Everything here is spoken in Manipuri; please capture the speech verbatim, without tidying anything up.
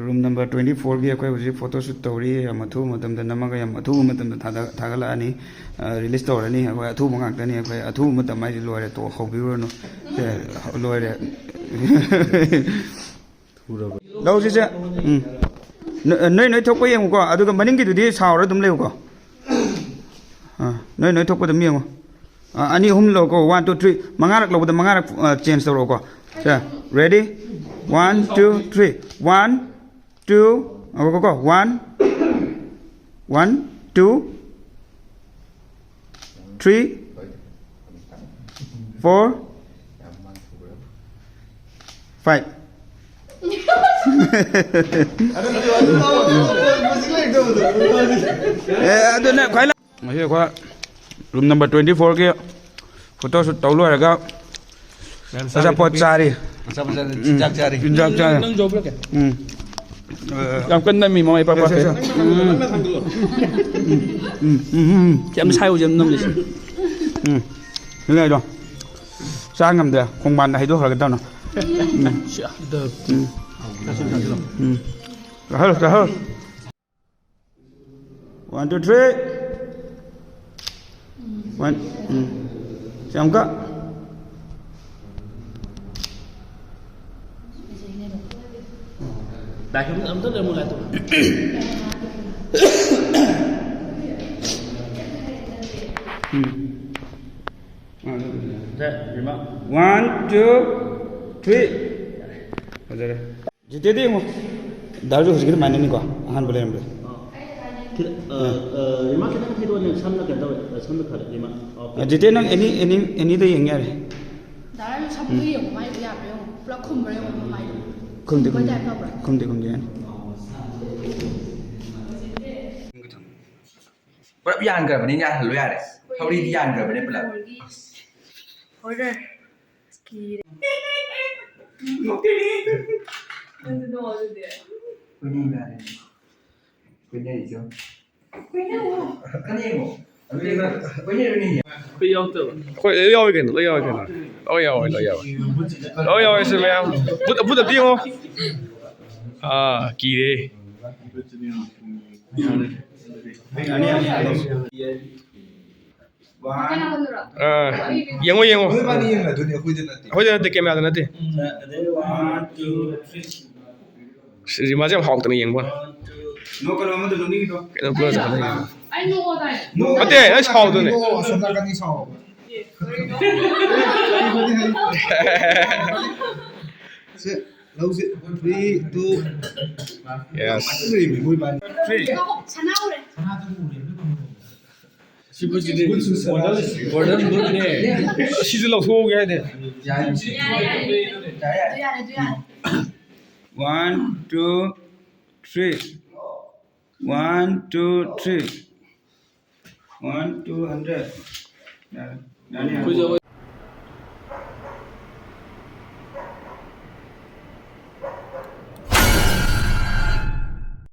ꯔꯨꯝ ꯅꯝꯕꯔ ꯇ꯭ꯋꯦꯟꯇꯤ ꯐꯣꯔꯒꯤ ꯑꯩꯈꯣꯏ ꯍꯧꯖꯤꯛ ꯐꯣꯇꯣ ꯁꯨꯠ ꯇꯧꯔꯤ꯫ ꯌꯥꯝ ꯑꯊꯨꯕ ꯃꯇꯝꯗ ꯅꯝꯃꯒ ꯌꯥꯝ ꯑꯊꯨꯕ ꯃꯇꯝꯗ ꯊꯥꯗ-, ꯊꯥꯒꯠꯂꯛꯑꯅꯤ꯫ ꯑ, ꯔꯤꯂꯤꯁ ꯇꯧꯔꯅꯤ꯫ ꯑꯩꯈꯣꯏ ꯑꯊꯨꯕ ꯉꯥꯛꯇꯅꯤ꯫ ꯑꯩꯈꯣꯏ ꯑꯊꯨꯕ ꯃꯇꯝ ꯍꯥꯏꯁꯦ ꯂꯣꯏꯔꯦ꯫ ꯇꯣ-, ꯍꯧꯕꯤꯔꯨꯔꯅꯨ꯫ ꯁꯦ, ꯂꯣꯏꯔꯦ꯫ ꯂꯧꯁꯤꯁꯦ꯫ ꯎꯝ꯫ ꯅ-, ꯅꯣꯏ, ꯅꯣꯏ ꯊꯣꯛꯄ ꯌꯦꯡꯉꯨꯀꯣ꯫ ꯑꯗꯨꯒ ꯃꯅꯤꯡꯒꯤꯗꯨꯗꯤ ꯁꯥꯎꯔ ꯑꯗꯨꯝ ꯂꯩꯌꯨꯀꯣ꯫ ꯑꯥ, ꯅꯣꯏ, ꯅꯣꯏ ꯊꯣꯛꯄ ꯑꯗꯨꯝ ꯌꯦꯡꯉꯨ꯫ ꯑꯥ, ꯑꯅꯤ ꯑꯍꯨꯝ ꯂꯧꯀꯣ꯫ One, two, three꯫ ꯃꯉꯥꯔꯛ ꯂꯧꯕꯗ ꯃꯉꯥꯔꯛ, ꯑꯥ, ꯆꯦꯟꯖ ꯇꯧꯔꯛꯑꯣꯀꯣ꯫ ꯁꯦ, ready? One, two, three꯫ One, two, ꯉꯥꯏꯈꯣꯀꯣ꯫ One, one, two, three, four, five꯫ ꯑꯦ, ꯑꯗꯨꯅ ꯈ꯭ꯋꯥꯏ ꯂꯥ-, ꯉꯁꯤ ꯑꯩꯈꯣꯏ ꯔꯨꯝ ꯅꯝꯕꯔ ꯇ꯭ꯋꯦꯟꯇꯤ ꯐꯣꯔꯒꯤ ꯐꯣꯇꯣ ꯁꯨꯠ ꯇꯧ ꯂꯣꯏꯔꯒ ꯑꯆꯥꯄꯣꯠ ꯆꯥꯔꯤ꯫ ꯑꯆꯥꯄꯣꯠ ꯆꯥꯔꯤ꯫ ꯎꯝ꯫ ꯆꯤꯟꯖꯥꯛ ꯆꯥꯔꯤ꯫ ꯆꯤꯟꯖꯥꯛ ꯆꯥꯔꯤ꯫ ꯅꯪ ꯌꯧꯕ꯭ꯔꯥ ꯀꯦ? ꯎꯝ꯫ ꯌꯥꯝ ꯀꯟꯅ ꯅꯝꯃꯤ, ꯃꯃꯥ ꯏꯄꯥ ꯁꯦ, ꯁꯦ, ꯄꯥꯛꯈ꯭ꯔꯦ꯫ ꯁꯦ꯫ ꯎꯝ꯫ ꯎꯝ, ꯎꯝ, ꯎꯝ, ꯎꯝ꯫ ꯌꯥꯝ ꯁꯥꯏ ꯍꯧꯖꯤꯛ ꯌꯥꯝ ꯅꯝꯂꯤꯁꯦ꯫ ꯎꯝ꯫ ꯁꯤꯅ ꯑꯩꯗꯣ ꯆꯥ ꯉꯝꯗ꯭ꯔꯦ꯫ ꯈꯣꯡꯕꯥꯟꯗ ꯍꯩꯗꯣꯛꯈ꯭ꯔꯒꯦ ꯇꯧꯅ꯫ ꯎꯝ꯫ ꯎꯝ꯫ ꯎꯝ꯫ ꯆꯥꯍꯜꯂꯣ, ꯆꯥꯍꯜꯂꯣ꯫ One, two, three꯫ One, ꯎꯝ꯫ ꯁꯤ ꯑꯃꯨꯛꯀ꯫ ꯂꯥꯏꯈꯨꯝ ꯑꯝꯇ ꯂꯩꯔꯝꯃꯣ, ꯂꯥꯏꯈꯨꯝ꯫ ꯎꯝ꯫ ꯁꯦ, ꯔꯤꯃꯥ꯫ One, two, three꯫ ꯐꯖꯔꯦ꯫ ꯖꯤꯇꯦꯗꯤ ꯌꯦꯡꯉꯣ꯫ ꯗꯥꯔꯁꯨ ꯍꯧꯖꯤꯛꯀꯤ ꯑꯗꯨꯃꯥꯏꯅꯅꯤꯀꯣ, ꯑꯍꯥꯟꯕ ꯂꯩꯔꯝꯕꯗꯣ꯫ ꯈꯤꯇ-, ꯑ, ꯑ, ꯔꯤꯃꯥ ꯈꯤꯇꯪ ꯊꯩꯗꯣꯛꯑꯣꯅꯦ, ꯁꯝꯅ ꯀꯩꯅꯣ ꯇꯧꯋꯦ, ꯑ, ꯁꯝꯅ ꯈꯔ, ꯔꯤꯃꯥ꯫ ꯑꯣꯀꯦ꯫ ꯑ, ꯖꯤꯇꯦ, ꯅꯪ ꯑꯦꯅꯤ, ꯑꯦꯅꯤ, ꯑꯦꯅꯤꯗ ꯌꯦꯡ ꯌꯥꯔꯦ꯫ ꯗꯥꯔꯁꯨ ꯁꯝꯗꯨ ꯎꯝ꯫ ꯌꯦꯡꯉꯣ, ꯃꯥꯏꯗꯣ ꯌꯥꯕ꯭ꯔꯥ ꯌꯦꯡꯉꯣ꯫ ꯄꯨꯂꯞ ꯈꯨꯝꯕ꯭ꯔꯥ ꯌꯦꯡꯉꯣ, ꯃꯃꯥꯏꯗꯣ꯫ ꯈꯨꯝꯗꯦ, ꯈꯨꯝꯕ ꯈꯨꯝꯗꯦ꯫ ꯇꯥꯏꯞ ꯇꯧꯕ꯭ꯔꯥ? ꯈꯨꯝꯗꯦ, ꯈꯨꯝꯗꯦ, ꯌꯥꯅꯤ꯫ ꯄꯨꯂꯞ ꯌꯥꯟꯈ꯭ꯔꯕꯅꯤꯅ ꯌꯥꯜꯍꯜꯂꯣ ꯌꯥꯔꯦ꯫ ꯊꯧꯔꯤꯗꯤ ꯌꯥꯟꯈ꯭ꯔꯕꯅꯦ ꯄꯨꯂꯞ꯫ ꯍꯣꯔꯔ꯫ ꯀꯤꯔꯦ꯫ ꯀꯨꯏꯅ ꯌꯥꯔꯦ꯫ ꯀꯨꯏꯅ ꯌꯥꯔꯦ꯫ ꯀꯨꯏꯅ ꯌꯥꯔꯦ꯫ ꯑꯩꯈꯣꯏ ꯌꯥꯎꯗꯕ꯫ ꯑꯩꯈꯣꯏ ꯂꯣꯏ ꯌꯥꯎꯋꯦ ꯀꯩꯅꯣ, ꯂꯣꯏ ꯌꯥꯎꯋꯦ ꯀꯩꯅꯣ꯫ ꯂꯣꯏ ꯌꯥꯎꯋꯦ, ꯂꯣꯏ ꯌꯥꯎꯋꯦ꯫ ꯂꯣꯏ ꯌꯥꯎꯋꯦ ꯁꯤ ꯃꯌꯥꯝ꯫ ꯕꯨꯠ, ꯕꯨꯠ ꯑꯝꯇ ꯌꯦꯡꯉꯣ꯫ ꯑꯥ, ꯀꯤꯔꯦ꯫ ꯑꯥ, ꯌꯦꯡꯉꯣ, ꯌꯦꯡꯉꯣ꯫ ꯑꯩꯈꯣꯏꯗ ꯅꯠꯇꯦ, ꯀꯦꯃꯦꯔꯥꯗ ꯅꯠꯇꯦ꯫ ꯁꯤ, ꯃꯥꯁꯦ ꯌꯥꯝ ꯍꯥꯎꯇꯅ ꯌꯦꯡꯕ ꯋꯥꯅꯤ꯫ ꯀꯩꯅꯣ ꯄꯨꯔ ꯆꯠꯈ꯭ꯔꯦ꯫ ꯅꯠꯇꯦ, ꯑꯩ ꯁꯥꯎꯗꯨꯅꯦ꯫ ꯁꯦ, ꯂꯧꯁꯦ꯫ Three, two꯫ Yes꯫ ꯁꯤꯕꯨ ꯁꯤꯗꯤ ꯒꯣꯜꯗꯟ, ꯒꯣꯜꯗꯟ ꯕꯨꯠꯅꯦ꯫ ꯑꯁꯤꯁꯨ ꯂꯧꯊꯣꯛꯍꯧꯒꯦ ꯍꯥꯏꯗꯤ꯫ One, two, three. One, two, three. One, two, hundred. ꯌꯥꯔꯦ, ꯌꯥꯔꯦ, ꯌꯥꯔꯦ꯫